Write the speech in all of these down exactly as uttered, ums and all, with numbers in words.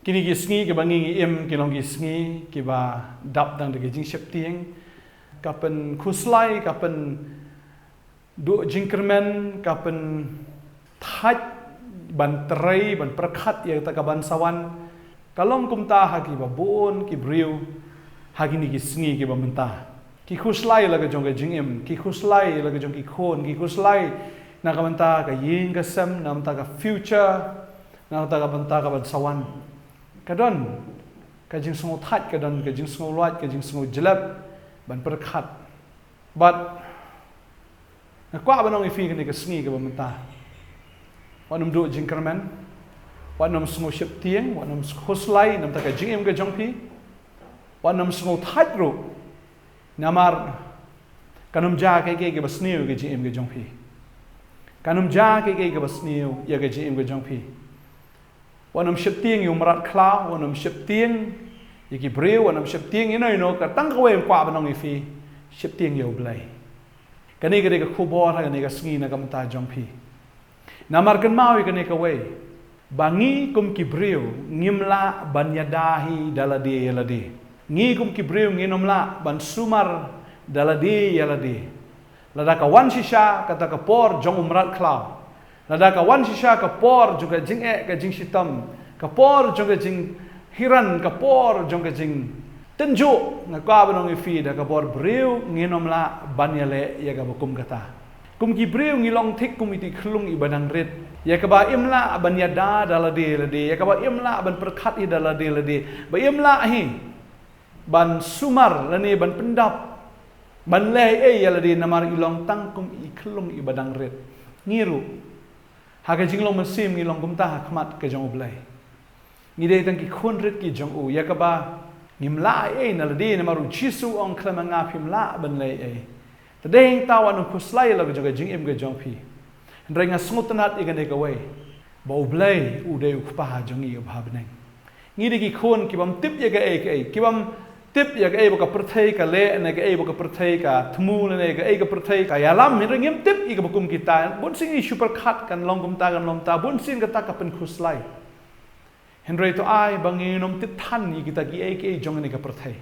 Kine ki sngi kiba ngi ngi im ki long ki sngi kiba dap tang da ki jingsheptieng, ka pynkhuslai, ka pynduh jingkyrmen, ka pynthait ban trei, ban pyrkhat ïa kata kaban sa wan. Ka long kumta ha kiba bun ki briew ha kine ki sngi kiba mynta. Ki khuslai la ka jong ka jingim, ki khuslai la ka jong ki khun, ki khuslai na ka bynta ka ïing ka sem, na ka bynta ka future, na ka bynta ka bynta kaban sa wan. Ka don ka jingsngewthait, ka don ka jingsngewlait, ka jingsngewjlep ban pyrkhat. Bad nga kwah ban ong ïa phi kane ka sngi kaba mynta, wat nym duh jingkyrmen, wat nym sngewsheptieng, wat nym khuslai na ka bynta ka jingim ka jong phi, wat nym sngewthait ruh. Namar kan ym jia kaei kaei kaba sniew ïa ka jingim ka jong phi. Kan ym jia kaei kaei kaba sniew ïa ka jingim ka jong phi. Wat nym sheptieng ïa u mrad khlaw, wat nym sheptieng ïa ki briew, wat nym sheptieng ïa no ïa no, ka tang kawei nga kwah ban ong ïa phi, sheptieng ïa U Blei. Kane ka dei ka khubor ha kane ka sngi na ka bynta jong phi. Namar kynmaw ïa kane kawei, ba ngi kum ki briew ngim lah ban ïada hi da lade ïa lade. Ngi kum ki briew ngin ym lah ban sumar da lade ïa lade. Lada ka wan shisha kata ka por jong u mrad khlaw, lada ka wan shisha ka por jong ka jingeh, ka jingshitom, ka por jong ka jinghiran, ka por jong ka jingtynjuh, nga kwah ban ong ïa phi, da ka bor briew ngin ym lah ban ïaleh ïa kaba kum kata. Kum ki briew ngi long thik kum iti khyllung iba dang rit, ïa kaba im lah ban ïada da lade lade, ïa kaba im lah ban pyrkhat hi da lade lade, ba im lah hi ban sumar lane ban pyndap, ban leh ei ïa lade, namar i long tang kum i khyllung iba dang rit. Ngi ruh ha ka jinglong mynsiem ngi long kumta ha khmat ka jong U Blei. Ngi dei tang ki khun rit ki jong u, ïa kaba ngim lah ei na lade, namar U Jisu u ong, khlem ma nga phim lah ban leh ei. Te dei hangta wat nym khuslai ïa la ka jong ka jingim ka jong phi. Hynrei nga sngewtynnad ïa kane kawei, ba U Blei u dei U Kpa jong ngi uba ha bneng. Ngi dei ki khun kibym tip ïa kaei kaei, kibym tip ïa kaei ba ka pyrthei ka leh, ne kaei ba ka pyrthei ka thmu, ne kaei ka pyrthei ka ïalam, hynrei ngim tip ïa kaba kum kita. Bunsien ngi shu pyrkhat kan long kumta, kan long kumta, bunsien kata ka pynkhuslai. Hynrei to ai ba ngin ym tip than ïa kita kiei kiei jong kane ka pyrthei.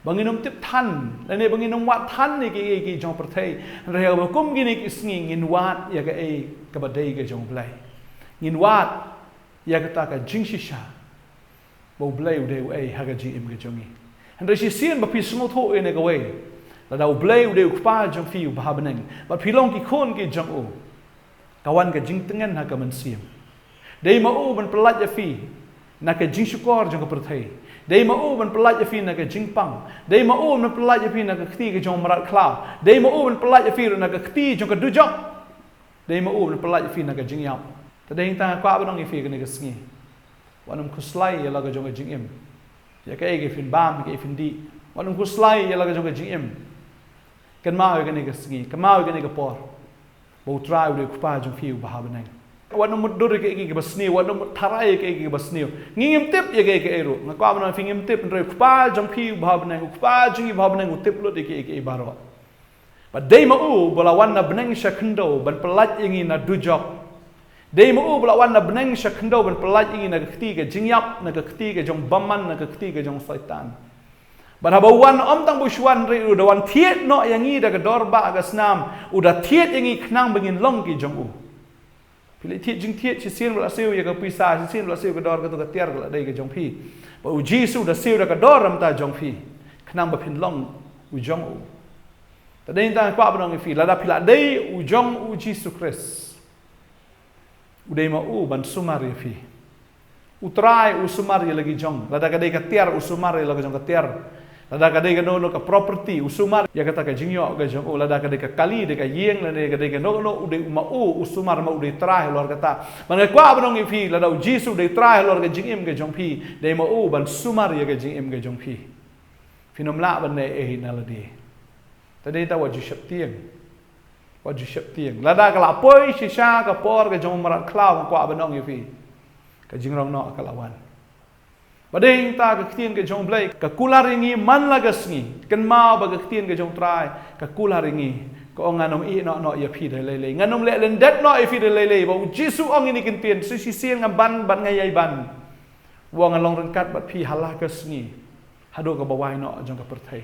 Ba ngin ym tip than, lane ba ngin ym wad than ïa kiei kiei jong pyrthei. Hynrei haba kum kine ki sngi ngin wad ïa kaei kaba dei ka jong U Blei. Ngin wad ïa kata ka jingshisha ba U Blei u dei uei ha ka jingim ka jong ngi. Hynrei shisien ba phi sngewthuh ïa kane kawei, lada U Blei u dei U Kpa jong phi uba ha bneng, bad phi long ki khun ki jong u, ka wan ka jingtngen ha ka mynsiem. Dei ma u ban pyllait ïa phi na ka jingshukor jong ka pyrthei. Dei ma u ban pyllait ïa phi na ka jingpang. Dei ma u ban pyllait ïa phi na ka kti ka jong u mrad khlaw. Dei ma u ban pyllait ïa phi ruh na ka kti jong ka dujok. Dei ma u ban pyllait ïa phi na ka jingïap. Te dei hangta nga kwah ban ong ïa phi kane ka sngi, wat nym khuslai ïa la ka jong ka jingim, ïa kaei kaei phin bam, ïa kaei phin dih. Wat nym khuslai ïa la ka jong ka jingim. Kynmaw ïa kane ka sngi, kynmaw ïa kane ka por, ba U Trai u dei U Kpa jong phi uba ha bneng. Wat nym mutdur ïa kaei kaei kaba sniew, wat nym mut tharai ïa kaei kaei kaba sniew. Ngi ngim tip ïa kaei kaei ruh. Nga kwah ban ong ïa phi, ngim tip, hynrei U Kpa jong phi uba ha bneng, U Kpa jong ngi uba ha bneng u tip lut ïa kaei kaei baroh. Bad dei ma u ba la wan na bneng sha khyndew ban pyllait ïa ngi na dujok. Dei ma u ba la wan na bneng sha khyndew ban pyllait ïa ngi na ka kti ka jingïap, na ka kti ka jong u bymman, na ka kti ka jong u Soitan. Bad haba u wan, ym tang ba u shu wan, hynrei u da wan thied noh ïa ngi da ka dor ba ka snam, u da thied ïa ngi khnang ba ngin long ki jong u. Phi la thied jingthied, shisien ba la siew ïa ka pisa, shisien ba la siew ka dor, kato ka tiar ka la dei ka jong phi. Bad U Jisu u da siew da ka dor na ka bynta jong phi, khnang ba phin long u jong u. Te dei hangta nga kwah ban ong ïa phi, lada phi la dei u jong U Jisu Khrist, u dei ma u ban sumar ïa phi. U Trai u sumar ïa la ki jong. Lada ka dei ka tiar, u sumar ïa la ka jong ka tiar. Lada ka dei kano kano ka property, u sumar ïa kata ka jingïoh ka jong u. Lada ka dei ka kali, dei ka ïing, lada ka dei kano kano, u dei ma u, u sumar, ma u dei trai halor kata. Bad nga kwah ban ong ïa phi, lada U Jisu u dei trai halor ka jingim ka jong phi, dei ma u ban sumar ïa ka jingim ka jong phi. Phin ym lah ban leh ei ei na lade. Te dei hangta wat ju sheptieng. Wat ju sheptieng. Lada ka la poi shisha ka por ka jong u mrad khlaw, nga kwah ban ong ïa phi, ka jingrong noh ka la wan. Bad dei hangta ka ktien ka jong U Blei ka kular ïa ngi man la ka sngi. Kynmaw ba ka ktien ka jong U Trai ka kular ïa ngi, ka ong, ngan ym ïehnoh noh ïa phi da lei lei, ngan ym leh lyndet noh ïa phi da lei lei. Ba U Jisu u ong ïa kine ki ktien, shisien ngam ban, bad nga ïai ban. Wa nga long ryngkat bad phi ha la ka sngi, haduh kaba wai noh jong ka pyrthei.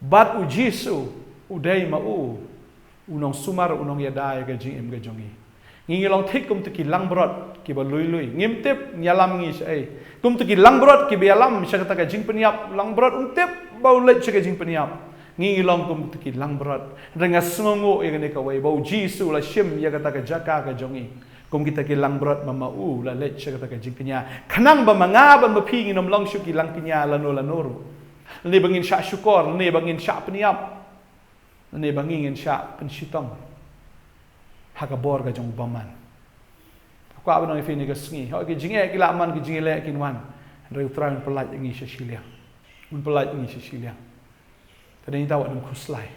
Bad u Jisu, u dei ma u, u nongsumar, u nongïada ïa ka jingim ka jong ngi. Ngi ngi long thik kum tu ki langbrot kiba lui lui. Ngim tip, ïalam ngi shaei. Kum tu ki langbrot kiba ïalam sha kata ka jingpynïap, langbrot um tip ba u leit sha ka jingpynïap. Ngi ngi long kum tu ki langbrot. Hynrei nga sngewnguh ïa kane kawei, ba u Jisu la shim ïa kata ka jaka ka jong ngi. Kum kita ki langbrot ba ma u la leit sha kata ka jingkñia. Khnang ba ma nga bad ma phi ngin ym long shuh ki langkñia lano lano ruh. Lane ba ngin shah shukor, lane ba ngin shah pynïap. Lane ba ngi ngin shah pynshitom ha ka bor ka jong u bymman. Kwah ban ong ïa phi kane ka sngi, hooid ki jingeh ki lah man, ki jingeh kin wan. Hynrei u Trai un pyllait ïa ngi sha shiliang. Un pyllait ïa ngi sha shiliang. Te dei ngi ta wat nym khuslai.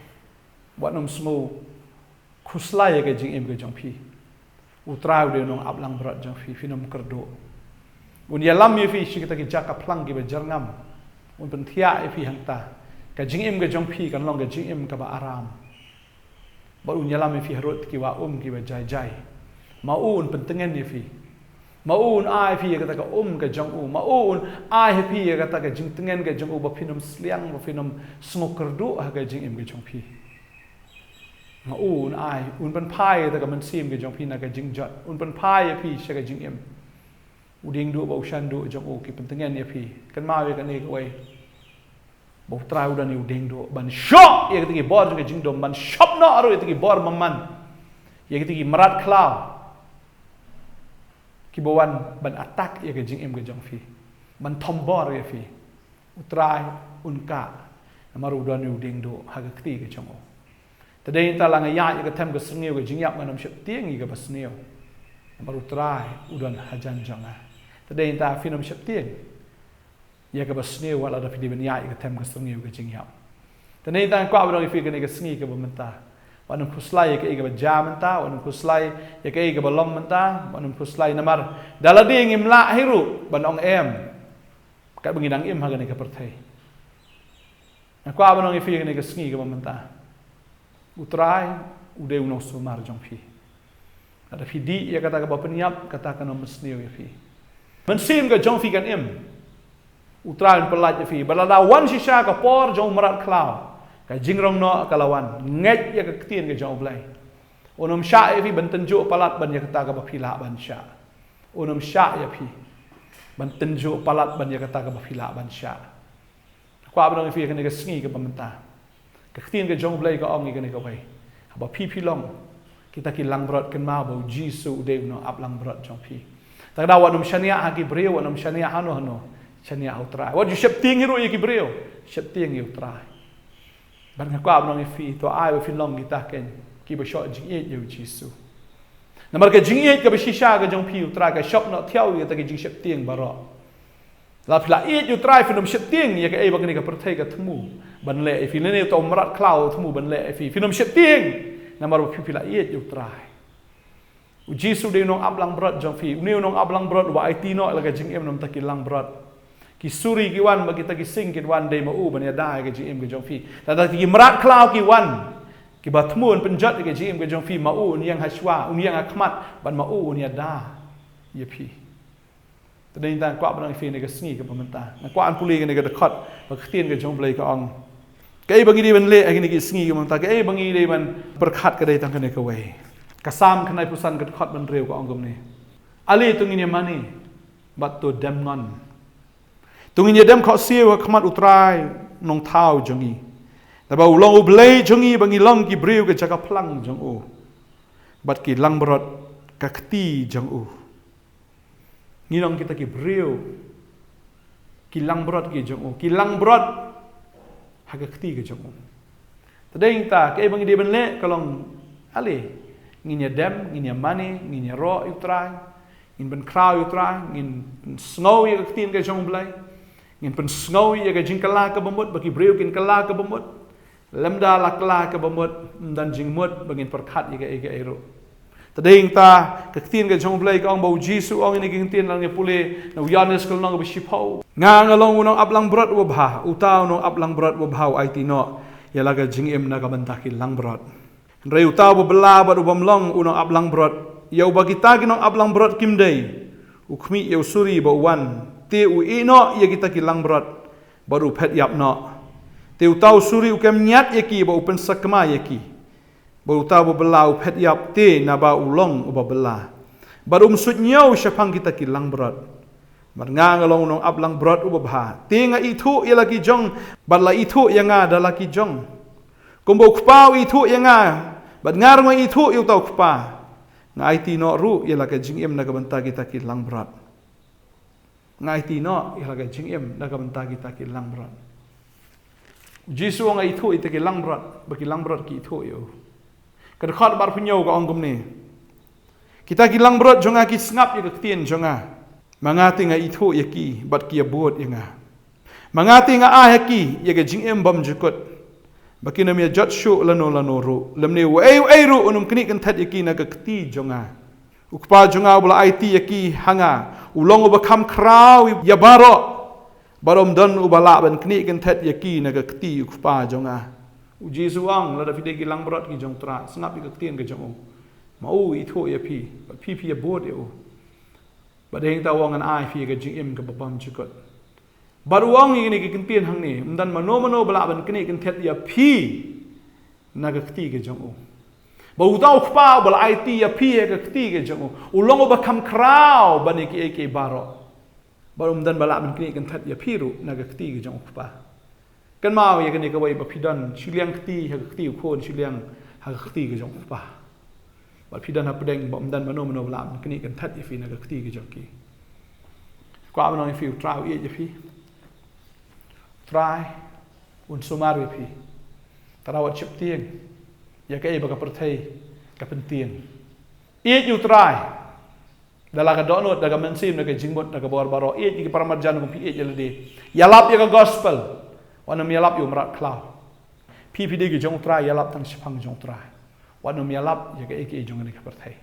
Wat nym sngewkhuslai ïa ka jingim ka jong phi. U Trai u dei u nongap langbrot jong phi, phin ym kyrduh. Un ïalam ïa phi sha kita ki jaka phlang kiba jyrngam. Un pynthiah ïa phi hangta. Ka jingim ka jong phi kan long ka jingim kaba aram. Bad un ïalam ïa phi harud ki wah um kiba jai jai. Ma u un pyntngen ïa phi. Ma u un ai phi ïa kata ka um ka jong u. Ma u un ai ha phi ïa kata ka jingtngen ka jong u, ba phin ym sliang, ba phin ym sngewkyrduh ha ka jingim ka jong phi. Ma u un ai, un pynphai ïa kata ka mynsiem ka jong phi na ka jingjot. Un pynphai ïa phi sha ka jingim. U diengduh bad u shanduh jong u ki pyntngen ïa phi. Kynmaw ïa kane kawei. Ba u Trai u don ïa u diengduh ban shoh ïa kita ki bor jong ka jingdum, ban shop noh ruh ïa kita ki bor bymman, ïa kita ki mrad khlaw kiba wan ban attack ïa ka jingim ka jong phi, ban thombor ïa phi. U Trai un kah, namar u don ïa u diengduh ha ka kti ka jong u. Te dei ngi ta la nga ïaid ïa ka them ka syrngiew ka jingïap, ngan ym sheptieng ïa kaba sniew, namar u Trai u don hajan jong nga. Te dei ngi ta phin ym sheptieng ïa kaba sniew wat la da phi dei ban ïaid ïa ka them ka syrngiew ka jingïap. Te dei ngi ta kwah ban ong ïa phi kane ka sngi kaba mynta, wat nym khuslai ïa kaei kaba jia mynta, wat nym khuslai ïa kaei kaba long mynta, wat nym khuslai namar da lade ngim lah hi ruh ban ong em. Katba ngi dang im ha kane ka pyrthei. Nga kwah ban ong ïa phi kane ka sngi kaba mynta, u Trai u dei u nongsumar jong phi. Lada phi dih ïa kata kaba pynïap, kata kan ym mynsniew ïa phi. Mynsiem ka jong phi kan im. U Trai un pyllait ïa phi. Bad lada wan shisha ka por jong u mrad khlaw, ka jingrong noh ka la wan. Ngeit ïa ka ktien ka jong u Blei. Un ym shah ïa phi ban tynjuh palat ban ïa kata kaba phi lah ban shah. Un ym shah ïa phi ban tynjuh palat ban ïa kata kaba phi lah ban shah. Kwah ban ong ïa phi kane ka sngi kaba mynta, ka ktien ka jong u Blei ka ong ïa kane kawei. Haba phi phi long kita ki langbrot, kynmaw ba u Jisu u dei u nongap langbrot jong phi. Te ka daw wat nym shaniah ha ki briew, wat nym shaniah hano hano. Shaniah ha u Trai. Wat ju sheptieng hi ruh ïa ki briew, sheptieng ïa u Trai. Bad nga kwah ban ong ïa phi, to ai ba phin long kita ken kiba shoh jingïeit ïa u Jisu. Namar ka jingïeit kaba shisha ka jong phi ïa u Trai ka shop noh thiaw ïa kita ki jingsheptieng baroh. La phi la ïeit ïa u Trai, phin ym sheptieng ïa kaei ba kane ka pyrthei ka thmu ban leh ïa phi, lane uta u mrad khlaw u thmu ban leh ïa phi. Phin ym sheptieng namar ba phi phi la ïeit ïa u Trai. U Jisu u dei u nongap langbrot jong phi, u dei u nongap langbrot uba aiti noh ïa la ka jingim na bynta ki langbrot. Ki suri ki wan bad kita ki sing ki wan, dei ma u ban ïada ïa ka jingim ka jong phi. Lada ki mrad khlaw ki wan kiba thmu ban pynjot ïa ka jingim ka jong phi, ma u un ïeng ha shuwa, un ïeng ha khmat, bad ma u un ïada ïa phi. Te dei ngi ta kwah ban ong ïa phi kane ka sngi kaba mynta. Nga kwah ban pule ïa kane ka dkhot ba ka ktien ka jong u Blei ka ong. Kaei ba ngi dei ban leh ha kine ki sngi kaba mynta, kaei ba ngi dei ban pyrkhat, ka dei tang kane kawei. Ka Salm khyndaiphew san ka dkhot ba hynriew ka ong kumne. Ale to ngin ïa mane bad to dem ngon. To ngin ïa dem khohsiew ha khmat u Trai Nongthaw jong ngi. Naba u long u Blei jong ngi, ba ngi long ki briew ka jaka phlang jong u, bad ki langbrot ka kti jong u. Ngi long kita ki briew, ki langbrot ki jong u, ki langbrot ha ka kti ka jong u. Te dei ngi ta, kaei ba ngi dei ban leh ka long, ale ngin ïa dem, ngin ïa mane, ngin ïaroh ïa u Trai, ngin pynkhraw ïa u Trai, ngin pynsngew ïa ka ktien ka jong u Blei, ngin pynsngew ïa ka jingkylla kaba mut, ba ki briew kin kylla kaba mut. Lymda la kylla kaba mut, ym don jingmut ba ngin pyrkhat ïa kaei kaei ruh. Te dei ngi ta, ka ktien ka jong u Blei ka ong, ba u Jisu u ong ïa kine ki ktien, la ngi pule na u Ïoannis ka lynnong kaba shiphew. Nga nga long u nongap langbrot uba bha, uta u nongap langbrot uba bha u aiti noh ïa la ka jingim na ka bynta ki langbrot. Hynrei uta uba bylla bad u bym long u nongap langbrot, ïa uba kita ki nongap langbrot kim dei, U khmih ïa u suri bad u wan, te u ïeh noh ïa kita ki langbrot bad u phet ïap noh. Te uta u suri u kem ñiat ïa ki bad u pynsakma ïa ki. Bad uta uba bylla u phet ïap te naba u long uba bylla. Bad um suidñiew shaphang kita ki langbrot. Bad nga nga long u nongap langbrot uba bha. Te nga ithuh ïa la ki jong, bad la ithuh ïa nga da la ki jong. Kumba u Kpa u ithuh ïa nga, bad nga ruh nga ithuh ïa uta u Kpa. Nga aiti noh ruh ïa la ka jingim na ka bynta kita ki langbrot. Nga aiti noh ïa la ka jingim na ka bynta kita ki langbrot. U Jisu u ong nga ithuh ïa kita ki langbrot, ba ki langbrot ki ithuh ïa u. Ka dkhot ba arphew hynñiew ka ong kumne. Kita ki langbrot jong nga ki sngap ïa ka ktien jong nga. Ma nga te nga ithuh ïa ki, bad ki ïabud ïa nga. Ma nga te nga ai ha ki ïa ka jingim bymjukut. Ba kin ym ïajot shuh lano lano ruh. Lymne uei uei ruh un ym knieh kynthet ïa ki na ka kti jong nga. U Kpa jong nga uba la aiti ïa ki ha nga, u long uba kham khraw ïa baroh. Bad ym don uba lah ban knieh kynthet ïa ki na ka kti u Kpa jong nga. U Jisu u ong, lada phi dei ki langbrot ki jong u Trai, sngap ïa ka ktien ka jong u. Ma u ithuh ïa phi, bad phi phi ïabud ïa u. Bad hangta u ong ngan ai phi ïa ka jingim kaba bymjukut. Bad u ong ïa kine ki kyntien hangne, ym don mano mano ba lah ban knieh kynthet ïa phi na ka kti ka jong u. Bad uta u Kpa uba la aiti ïa phi ha ka kti ka jong u, u long uba kham khraw ban ïa kiei kiei baroh. Bad ym don ba lah ban knieh kynthet ïa phi ruh na ka kti ka jong u Kpa. Kynmaw ïa kane kawei, ba phi don shiliang kti ha ka kti u Khun, shiliang ha ka kti ka jong u Kpa. Bad phi don hapdeng, ba ym don mano mano ba lah ban knieh kynthet ïa phi na ka kti ka jong ki. Kwah ban ong ïa phi, u Trai u ïeit ïa phi. U Trai un sumar ïa phi. Tara wat sheptieng ïa kaei ba ka pyrthei ka pyntieng. Ïeit ïa u Trai da la ka dohnud, da ka mynsiem, da ka jingmut, da ka bor baroh. Ïeit ïa ki paramarjan kum phi ïeit ïa lade. Ïalap ïa ka gospel. Wat nym ïalap ïa u mrad khlaw. Phi phi dei ki jong u Trai, ïalap tang shaphang jong u Trai. Wat nym ïalap ïa kaei kaei jong kane ka pyrthei.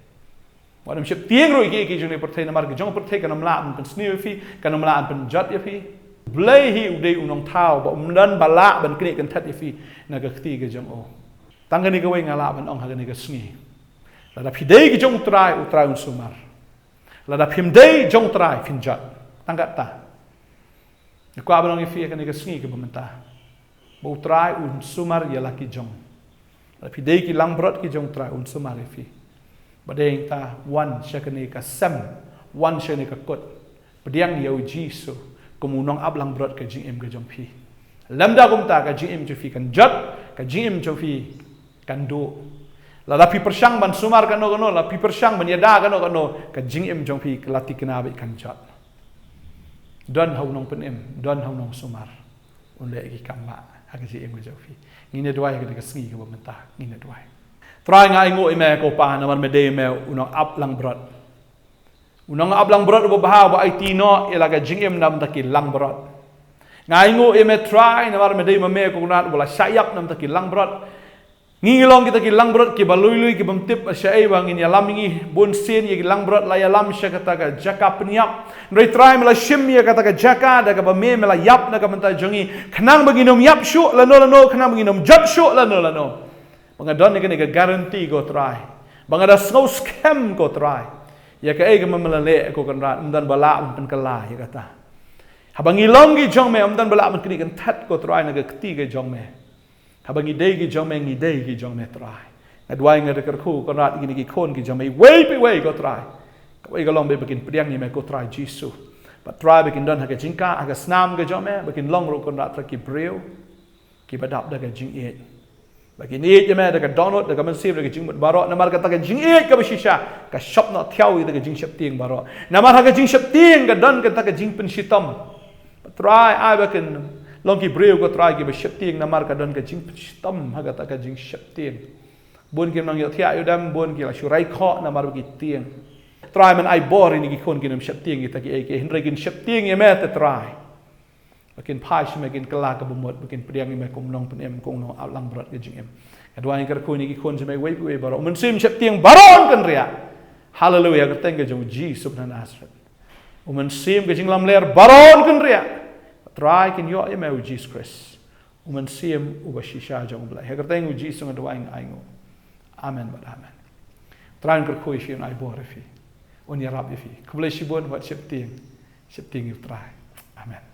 Wat nym sheptieng ruh ïa kaei kaei jong kane ka pyrthei, namar ka jong ka pyrthei kan ym lah ban pynsniew ïa phi, kan ym lah ban pynjot ïa phi. Blei hi u dei u nongthaw ba um don ba lah ban knieh kynthet ïa phi na ka kti ka jong u. Tang kane kawei nga lah ban ong ha kane ka sngi. Lada phi dei ki jong u Trai, u Trai un sumar. Lada phim dei jong u Trai, phin jot. Tang katta. Nga kwah ban ong ïa phi ha kane ka sngi kaba mynta, ba u Trai un sumar ïa la ki jong. Lada phi dei ki langbrot ki jong u Trai, un sumar ïa phi. Bad hangta wan sha kane ka sem, wan sha kane ka kut. Pdiang ïa u Jisu kum u nongap langbrot ka jingim ka jong phi. Lymda kumta ka jingim jong phi kan jot, ka jingim jong phi kan duh. Lada phi pyrshang ban sumar kano kano, lada phi pyrshang ban ïada kano kano, ka jingim jong phi ka la thikna bad kan jot. Don ha u nongpynim, don ha u nongsumar. Un leh ki kam ba ha ka jingim ka jong phi. Ngin ïa duwai ha kane ka sngi kaba mynta, ngin ïa duwai. Trai, nga ainguh ïa me ko Pa, namar me dei me u nongap langbrot. U nongap langbrot uba bha, uba aiti noh ïa la ka jingim na ka bynta ki langbrot. Nga ainguh ïa me Trai, namar me dei ma me ko Kynrad uba la shah ïap na ka bynta ki langbrot. Ngi ngi long kita ki langbrot kiba lui lui, kibym tip shaei ba ngin ïalam ïa ngi. Bun sien ïa ki langbrot la ïalam sha kata ka jaka pynïap. Hynrei Trai, me la shim ïa kata ka jaka da kaba me, me la ïap na ka bynta jong ngi, khnang ba ngin ym ïap shuh lano lano, khnang ba ngin ym jot shuh lano lano. Ba nga don ïa kane ka guarantee ko Trai, ba nga da sngew skhem ko Trai, ïa kaei kaba me la leh ko Kynrad, ym don ba lah ban pynkylla ïa kata. Haba ngi long ki jong me, ym don ba lah ban knieh kynthet ko Trai na ka kti ka jong me. Haba ngi dei ki jong me, ngi dei ki jong me Trai. Nga duwai, nga da kyrkhu Kynrad ïa kine ki khun ki jong me iwei pa iwei ko Trai. Kawei ka long ba kin pdiang ïa me ko Trai Jisu. Bad Trai, ba kin don ha ka jingkah, ha ka snam ka jong me, ba kin long ruh Kynrad Trai ki briew kiba dap da ka jingïeit. Ba kin ïeit ïa me da ka dohnud, da ka mynsiem, da ka jingmut baroh. Namar kata ka jingïeit kaba shisha ka shop noh thiaw ïa kata ka jingsheptieng baroh. Namar ha ka jingsheptieng ka don kata ka jingpynshitom. Trai, ai ba kin long ki briew ko Trai kiba sheptieng, namar ka don ka jingpynshitom ha kata ka jingsheptieng. Bun ki nang ïohthiah ïohdem, bun ki la shu rai khoh namar ba ki tieng. Trai, men ai bor ïa kine ki khun kin ym sheptieng ïa kita kiei kiei, hynrei kin sheptieng ïa me te Trai. Ba kin phai sha me, kin kylla kaba mut, ba kin pdiang ïa me kum u nongpynim, kum u nongap langbrot ka jingim. Nga duwai, nga kyrkhu ïa kine ki khun jong me iwei pa iwei baroh. U Mynsiem Sheptieng baroh un kynriah. Haleluia, ha ka kyrteng ka jong u Jisu na Nasareth. U Mynsiem ka jinglamler baroh un kynriah. Trai, kin ïoh ïa me u Jisu Khrist, u Mynsiem uba shisha jong U Blei. Ha ka kyrteng u Jisu nga duwai, nga ainguh. Amen bad amen. Trai un kyrkhu ïa phi, un ai bor ïa phi. un ïarap ïa phi. Khublei shibun, wat sheptieng, sheptieng ïa u Trai. Amen.